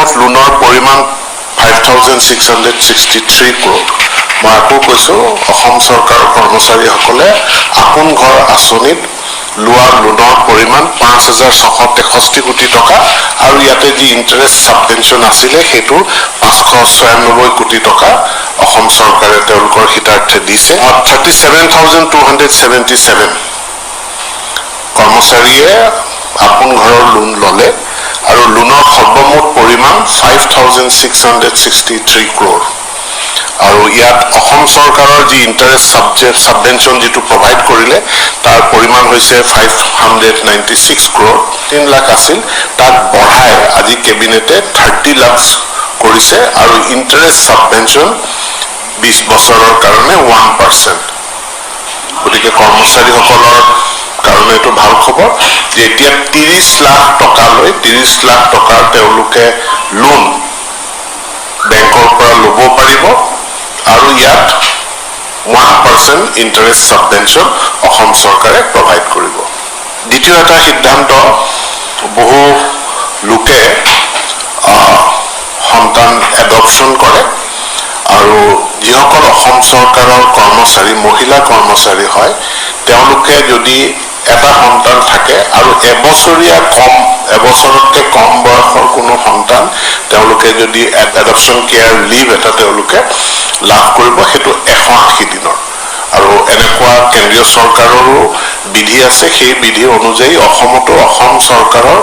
সৰ্বমুঠ লোনৰ পৰিমাণ 5,663 crore। মই আকৌ কৈছোঁ, অসম চৰকাৰৰ কৰ্মচাৰীসকলে আপোন ঘৰ আঁচনিত লোৱা লোনৰ পৰিমাণ 5663 কোটি টকা আৰু ইয়াতে যি ইণ্টাৰেষ্ট ছাবভেনশ্যন আছিলে, সেইটো 596 কোটি টকা অসম চৰকাৰে তেওঁলোকৰ হিতাৰ্থে দিছে। 37,277 কৰ্মচাৰীয়ে আপোন ঘৰৰ লোন ল'লে আৰু লোনৰ সৰ্বমুঠ পৰিমাণ 5,663 crore। আৰু ইয়াত অসম চৰকাৰৰ যি ইণ্টাৰেষ্ট ছাবভেনশ্যন যিটো প্ৰভাইড কৰিলে, তাৰ পৰিমাণ হৈছে 596 crore। 3 lakh আছিল, তাক বঢ়াই আজি কেবিনেটে 30 লাখ কৰিছে আৰু ইণ্টাৰেষ্ট ছাবভেনশ্যন 20 বছৰৰ কাৰণে 1%। গতিকে কৰ্মচাৰীসকলৰ কাৰণে এইটো ভাল খবৰ যে এতিয়া 30 লাখ টকালৈ, 30 লাখ টকাৰ তেওঁলোকে লোন বেংকৰ পৰা ল'ব পাৰিব আৰু ইয়াত 1% ইণ্টাৰেষ্ট ছাবভেনশ্যন অসম চৰকাৰে প্ৰভাইড কৰিব। দ্বিতীয় এটা সিদ্ধান্ত, বহু লোকে সন্তান এডপশ্যন কৰে আৰু যিসকল অসম চৰকাৰৰ কৰ্মচাৰী, মহিলা কৰ্মচাৰী হয়, তেওঁলোকে যদি এটা সন্তান থাকে আৰু এবছৰতকৈ কম বয়সৰ কোনো সন্তান, তেওঁলোকে যদি এডপশ্যন কেয়াৰ লিভ এটা তেওঁলোকে লাভ কৰিব, সেইটো 180 দিনৰ। আৰু এনেকুৱা কেন্দ্ৰীয় চৰকাৰৰো বিধি আছে। সেই বিধি অনুযায়ী অসমতো অসম চৰকাৰৰ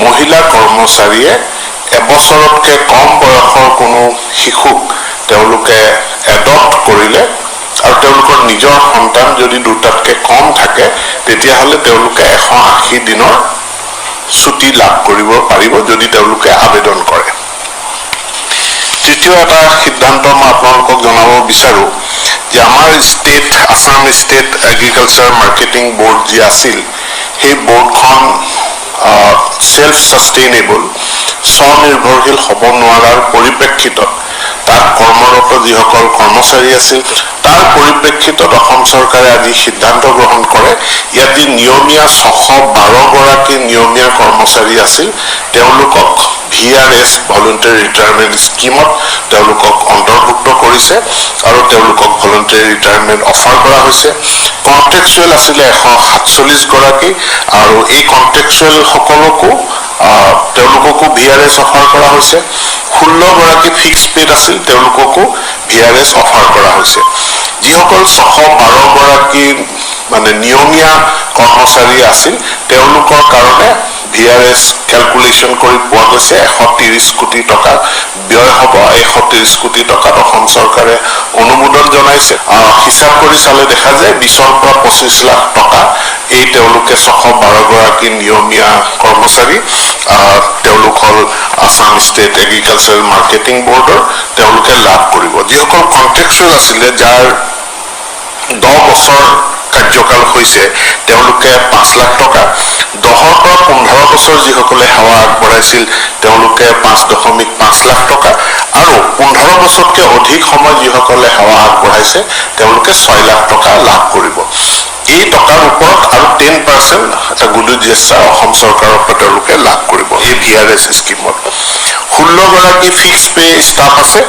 মহিলা কৰ্মচাৰীয়ে এবছৰতকৈ কম বয়সৰ কোনো শিশুক তেওঁলোকে এডপ্ট কৰিলে আৰু তেওঁলোকৰ নিজৰ সন্তান যদি দুটাতকৈ কম থাকে, তেতিয়াহ'লে তেওঁলোকে 180 দিনৰ ছুটি লাভ কৰিব পাৰিব, যদি তেওঁলোকে আবেদন কৰে। তৃতীয় এটা সিদ্ধান্ত মই আপোনালোকক জনাব বিচাৰোঁ যে আমাৰ Assam state agriculture marketing board যি আছিল, সেই বৰ্ডখন চেল্ফ ছাষ্টেইনেবল, স্বনিৰ্ভৰশীল হ'ব নোৱাৰাৰ পৰিপ্ৰেক্ষিতত তাত কৰ্মৰত যিসকল কৰ্মচাৰী আছিল, তাৰ পৰিপ্ৰেক্ষিতত অসম চৰকাৰে আজি সিদ্ধান্ত গ্ৰহণ কৰে, ইয়াত যি নিয়মীয়া 612 গৰাকী নিয়মীয়া কৰ্মচাৰী আছিল, তেওঁলোকক ভিআৰএছ, ভলণ্টিয়াৰ ৰিটায়াৰমেণ্ট স্কীমত তেওঁলোকক অন্তৰ্ভুক্ত কৰিছে আৰু তেওঁলোকক ভলণ্টিয়াৰ ৰিটায়াৰমেণ্ট অফাৰ কৰা হৈছে। কণ্ট্ৰেকচুৱেল আছিলে 147 গৰাকী আৰু এই কণ্ট্ৰেকচুৱেলসকলকো তেওঁলোককো ভিআৰএছ অফাৰ কৰা হৈছে। 16 গৰাকী ফিক্স পেড আছিল, তেওঁলোককো ভিআৰএছ অফাৰ কৰা হৈছে। যিসকল 612 গৰাকী মানে নিয়মীয়া কৰ্মচাৰী আছিল, তেওঁলোকৰ কাৰণে ভিআৰএছ কেলকুলেশ্যন কৰি পোৱা গৈছে 130 কোটি টকা ব্যয় হ'ব। 130 কোটি টকাত অসম চৰকাৰে অনুমোদন জনাইছে। হিচাপ কৰি চালে দেখা যায় 20ৰ পৰা 25 লাখ টকা এই তেওঁলোকে 612 গৰাকী নিয়মীয়া কৰ্মচাৰী, তেওঁলোক হ'ল আছাম ষ্টেট এগ্ৰিকালচাৰেল মাৰ্কেটিং বৰ্ডৰ, তেওঁলোকে লাভ কৰিব। যিসকল কণ্ট্ৰেকচুৱেল আছিলে, যাৰ 10 বছৰ কাৰ্যকাল হৈছে, তেওঁলোকে 5 লাখ টকা, 10ৰ পৰা 15 বছৰ যিসকলে সেৱা আগবঢ়াইছিল, তেওঁলোকে 5.5 লাখ টকা আৰু 15 বছৰতকৈ অধিক সময় যিসকলে সেৱা আগবঢ়াইছে, তেওঁলোকে 6 লাখ টকা লাভ কৰিব। এই টকাৰ ওপৰত আৰু 10% এটা গুডউইল জেষ্টাৰ অসম চৰকাৰৰ পৰা তেওঁলোকে লাভ কৰিব। এই ভিআৰএছ স্কীমত 16 গৰাকী ফিক্স পে ষ্টাফ আছে।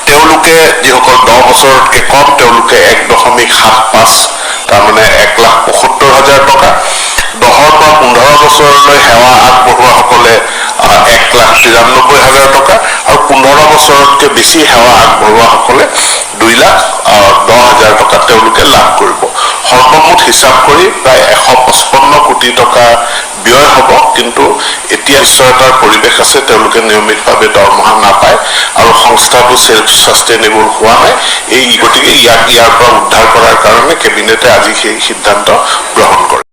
তেওঁলোকে যিসকল 10 বছৰতকৈ কম, তেওঁলোকে 1.75, তাৰমানে 1,75,000 টকা, 10ৰ পৰা 15 বছৰলৈ সেৱা আগবঢ়োৱাসকলে 1,93,000 টকা আৰু 15 বছৰতকৈ বেছি সেৱা আগবঢ়োৱাসকলে 2,10,000 টকা তেওঁলোকে লাভ কৰিব। সৰ্বমুঠ হিচাপ কৰি প্ৰায় 155 কোটি টকা ব্যয় হ'ব। কিন্তু এতিয়া অনিশ্চয়তাৰ পৰিৱেশ আছে, তেওঁলোকে নিয়মিতভাৱে দৰমহা নাপায় আৰু সংস্থাটো চেল্ফ ছাষ্টেইনেবল হোৱা নাই। এই গতিকে ইয়াক ইয়াৰ পৰা উদ্ধাৰ কৰাৰ কাৰণে কেবিনেটে আজি সেই সিদ্ধান্ত গ্ৰহণ কৰে।